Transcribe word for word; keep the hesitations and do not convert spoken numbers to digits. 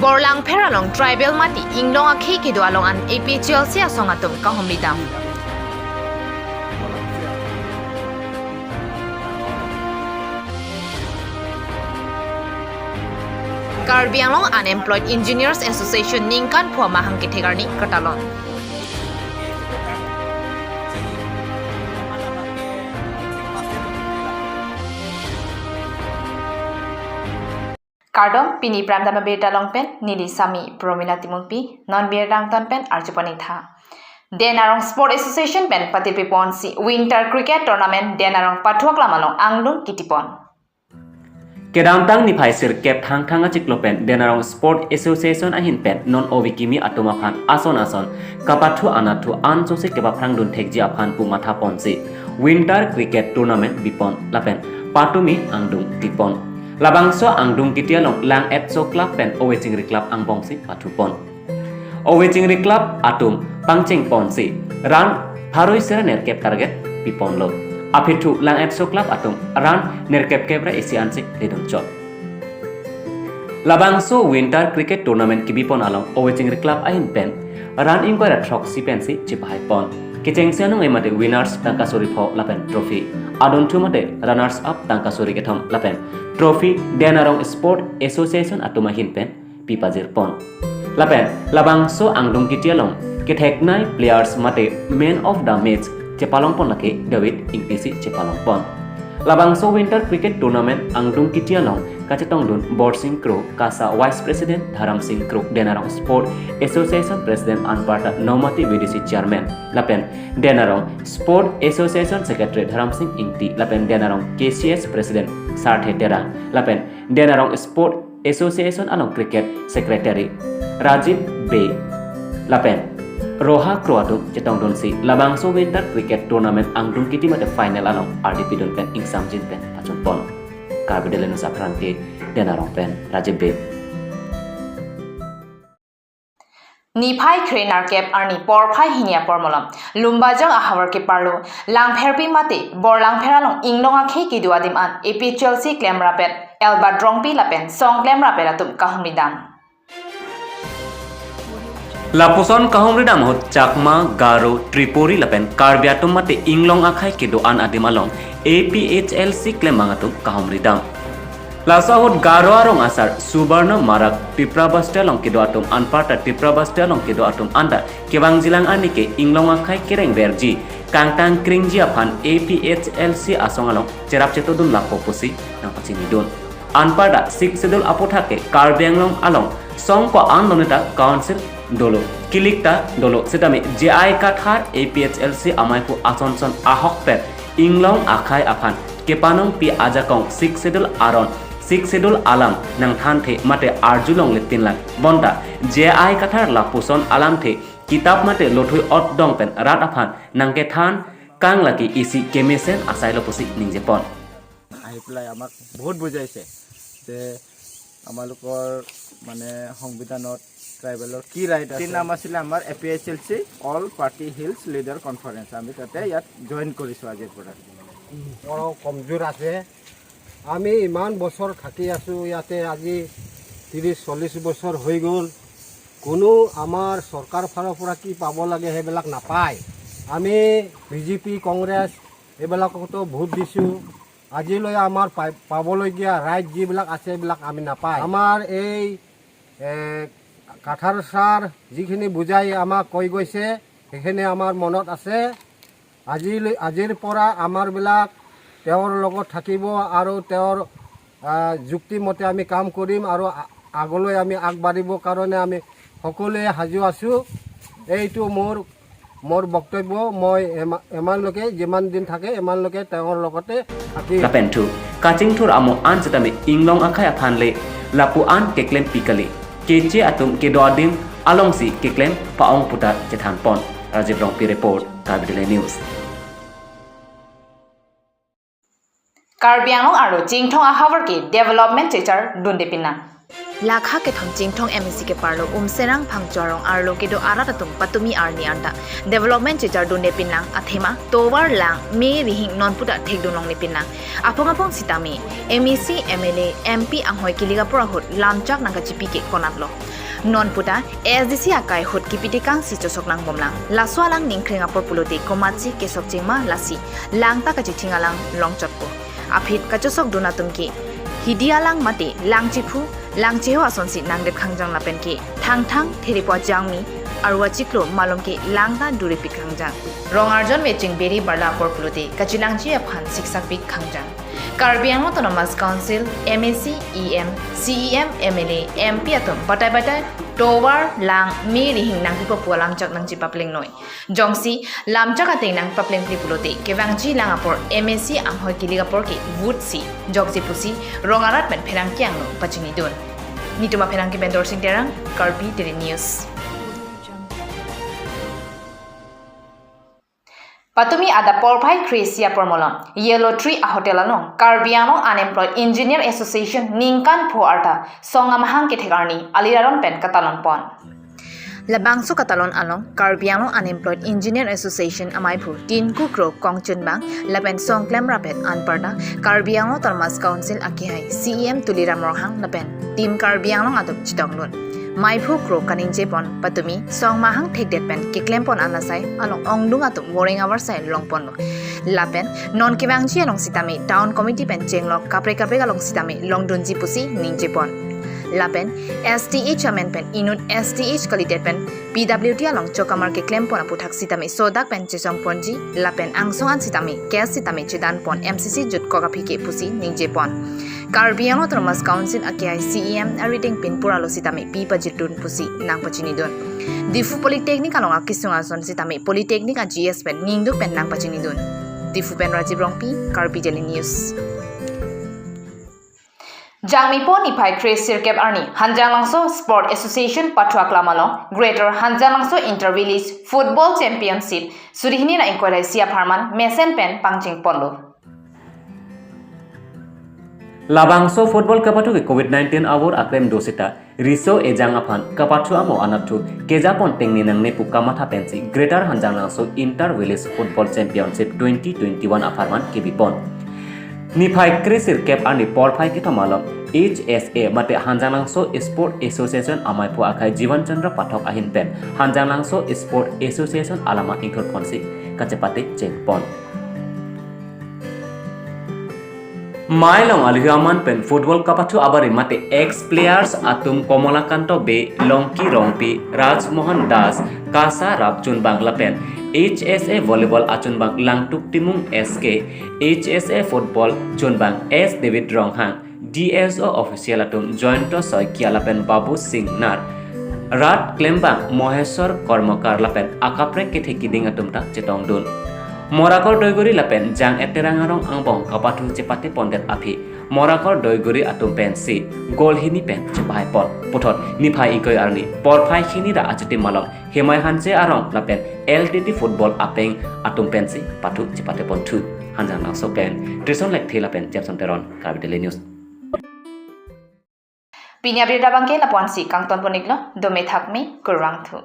Borlangpher along tribal mati inglong akhei kedo along an A P H L C asong atum kahumri dam. Karbi Anglong Unemployed Engineers Association ningkan pho mahang kethek arni katalon. Kardom, pini Prime Time abirta along pen neli Sami Promila Timungpi, non birta angton pen arju pon-ik tha. Den Arong Sport Association pen patirpi ponsi Winter Cricket Tournament Den Arong pathu aklam along angdung kiti pon. Kedamtang niphai sirkep Thangthang achiklo pen Den Arong Sport Association ahin pen non ove kimi atum aphan ason ason kapathu anatthu ansose kepaphrang dun thekji aphan pu matha ponsi Winter Cricket Tournament bipon lapen patumi angdung tipon. Labangso angdung kiti along Lang-etso Club pen Ove Chingri Club angbongsi pathupon. Ove Chingri Club atum pangcheng ponsi run pharo isi ra nerkep target piponlo. Aphi thu Lang-etso Club atum run nerkep kep ra isi ansi ledun chot. Labangso Winter Cricket Tournament kibipon along Ove Chingri Club ahin pen run ingkoi ra throksi pensi chipahai pon. Kechengsi anung emate winners tangka suri pho lapen trophy. Adunthu mate runners up tangka suri kethom lapen trophy Den Arong Sport Association atum ahin pen pipajir pon. Lapen labangso angdung kiti along ketheknei players mate man of the match chepalong pon lake David Ingti si chepalong pon. Labangso Winter Cricket Tournament angdung kiti along kachetongdun Borsing Kro, KASA Vice President, Dharam Sing Kro, Den Arong Sport Association President anparta Nomati V D C Chairman, lapen Den Arong Sport Association Secretary Dharam Sing Ingti, lapen Den Arong K C S President Sarthe Terang, lapen Den Arong Sport Association along Cricket Secretary Rajiv Bey lapen Roha Kro atum chetongdunsi labangso Winter Cricket Tournament angdung kiti mate final along ardi pidun pen ingsamjin pen pachun pon. Karbi Daily News aphrang ke Den Arong pen Rajiv Bey. Niphai kre nerkep arni porphai hini apor malom Lumbajong ahavar keparlo Langpherpi mate Borlangpher along inglong akhei kedo adim an A P H L C klemrap-et Albert Rongpi lapen song klemrap-et atum kahumri dam. Lapuson kahumri dam ahut Chakma, Garo, Tripuri lapen Karbi atum mate inglong akhei kedo an adim along A P H L C klembang atum kahumri dam. Laso ahut Garo arong asar Subarna Marak Tipra Basti along kedo atum anparta Tipra Basti along kedo atum anta kevangjilang arni ke inglong akhei kereng verji kangtang kringji aphan A P H L C asong along cherap chetodun lapo pusi nangpachinidun. Anparta Sixth Schedule aputhak ke Karbi Anglong along song ko-an loneta council dolo, kilik ta dolo, setame J I Kathar A P H L C amaiphu asonson ahokpet inglong akhei aphan kepanongpi ajakong Sixth Schedule aron, Sixth Schedule alam nangthanthe mate arjulongle pinlang. Bonta J I Kathar lapuson alamthe kitap mate lothui otdong pen rat aphan nangkethan kang lake isi kemesen asailo pusi ningjepon. আহি পেলাই আমাক বহুত বুজাইছে যে আমালোকৰ মানে সংবিধানত ট্ৰাইবেলৰ কি ৰাইট আছে। নাম আছিলে আমাৰ A P H L C, all party hills leader conference. আমি তাতে ইয়াত জইন কৰিছোঁ আজিৰ পৰা। বড় কমজোৰ আছে। আমি ইমান বছৰ থাকি আছোঁ ইয়াতে, আজি ত্ৰিছ চল্লিছ বছৰ হৈ গ'ল। কোনো আমাৰ চৰকাৰ ফালৰ পৰা কি পাব লাগে সেইবিলাক নাপায়। আমি বি জে পি, কংগ্ৰেছ এইবিলাকতো ভোট দিছোঁ। আজিলৈ আমাৰ পাই-, পাবলগীয়া ৰাইট যিবিলাক আছে, এইবিলাক আমি নাপায়। আমাৰ এই, এ, কাথাৰ ছাৰ যিখিনি বুজাই আমাক কৈ গৈছে, সেইখিনি আমাৰ মনত আছে। আজিলৈ, আজিৰ পৰা আমাৰবিলাক তেওঁৰ লগত থাকিব আৰু তেওঁৰ, আ, যুক্তিমতে আমি কাম কৰিম আৰু আ-, আগলৈ আমি আগবাঢ়িবৰ কাৰণে আমি সকলোৱে সাজু আছোঁ। এইটো মোৰ মোৰ বক্তব্য, মই এমা-, এমানলৈকে, যিমান দিন থাকে, এমানলৈকে তেওঁৰ লগতে থাকিম। Lapen thu, kachingthur amo an setame inglong akhei aphan le lapu an keklempi kali. Keche atum kedo adim alongsi keklem pa-ong puta chethanpon. Rajiv Rongpi report, Karbi Daily News. Karbi Anglong arlo Chinthong ahavar ke development chechar dunde pinang. Lakha kethom Chinthong M A C keparlo Umserang Phangcho arong arlo kedo arat atum patumi arni anta development chechar dunde pinang, athema tovar, lang, me, rihing non puta thekdun longle pinang. Aphong aphong sitame M A C, M L A, M P anghoi kilik apor ahut lamchak nangkachipi ke konatlo. Non puta A S D C akai ahut kipi tekangsi chosok nangbomlang. Laso alang ningkreng apor pulote komatsi kesok chingma lasi langta kachithing alang longchotpo. Aphi kachosokdun atum ke hidi alang mate lang chiphu, lang chiho asonsi nangdep khangjang lapen ke Thangthang, Therepo Jangmi, Arua Chiklo malom ke langta duri pik khangjang. Rong arjon veching beri barla apor pulote kachelangji aphan siksak pik khangjang. Karbi Anglong Autonomous Council, M A C, E M, C E M, M L A, M P atum batai batai tovar lang me rihing nangpipo pu alamchak nangchipapleng noi. Jongsi lamchak ateng nangpaplengple pulote kevangji lang apor M A C amhoi kilik apor ke vote si jokje pusi rong arat pen pherangke angno pachinidun. Nituma pherangke Bendor Sing Terang, Karbi Daily News. Patumi adap porphai kre-isi apor malom Yellow Tree a hotel along Karbi Anglong Unemployed Engineer Association ningkan pho arta song amahang kethek arni aliraron pen katalon pon. Labangso katalon along Karbi Anglong Unemployed Engineer Association amaiphu Tinku Kro Kongchunbang lapen song klemrap-et anparta Karbi Anglong Autonomous Council akehai C E M Tuliram Ronghang lapen Team Karbi Anglong atum chetongdun. Maiphu Kro kaningje pon patumi song mahang thekdet pen keklem pon an asai along ongdung atum voreng avarsai long ponlo. Lapen non kevangji along sitame Town Committee pen chenglok kaprek kaprek along sitame longdunji pusi ningje pon. Lapen S T H amen pen inut S T H kalidet pen P W D along chokamar keklem pon aputhak sitame sodak pen chesong ponji lapen angsong an sitame case sitame chedan pon M C C jutkok aphi ke pusi ningje pon. Karbi Anglong Autonomous Council akehai C E M arideng pinpur alo sitame pi pajirdun pusi nangpachinidun. Diphu Polytechnic along akesung ason sitame Polytechnic a G S pen ningduk pen nangpachinidun. Diphu pen Rajiv Rongpi, Karbi Daily News. Jangmipo niphai kre-sirkep arni Hanjanglangso Sport Association pathu aklam along Greater Hanjanglangso Inter Village Football Championship suri hini ra ingkoi ra isi apharman mesen pen pangcheng ponlo. Labangso football kapathu ke covid nineteen avur akrem do seta riso ejang aphan kapathu amo anatthu kejapon tengne nangne pu kamatha pensi Greater Hanjanglangso Inter Village Football Championship twenty twenty-one apharman kebipon. Niphai kre-sirkep arni porphai kethom along H S A mate Hanjanglangso Sport Association amaiphu akhai Jivan Chandra Pathak ahin pen Hanjanglangso Sport Association alama ingthur ponsi kachepate chengpon. Mailong alihu aman pen football kapathu abari mate ex players atum Komolakanta Bey, Longki Rongpi, Raj Mohan Das, Kasa Rap chunbang lapen H S A volleyball achunbang Langtuk Timung S K, H S A football chunbang S David Ronghang, D S O official atum Joyanta Saikia lapen Babu Singh Nar, rat klembang Moheswar Kormokar lapen akaprek kethe kiding atum ta chetongdun. Morakor Doiguri lapen Jang-et Terang arong angbong kapathu chepate pondet aphi Morakor Doiguri atum pensi goal hini pen chepahai pon. Puthot niphai ingkoi arni porphai hini ra achitim along Hemai Hanse arong lapen L T T football apeng atum pensi pathu chepate ponthu. Hanjanglangso pen Trison Lekthe lapen Jameson Teron, Karbi Daily News. Pini abirta abangke lapu-ansi kangton pon-iklo, dome thakme, kurvangthu.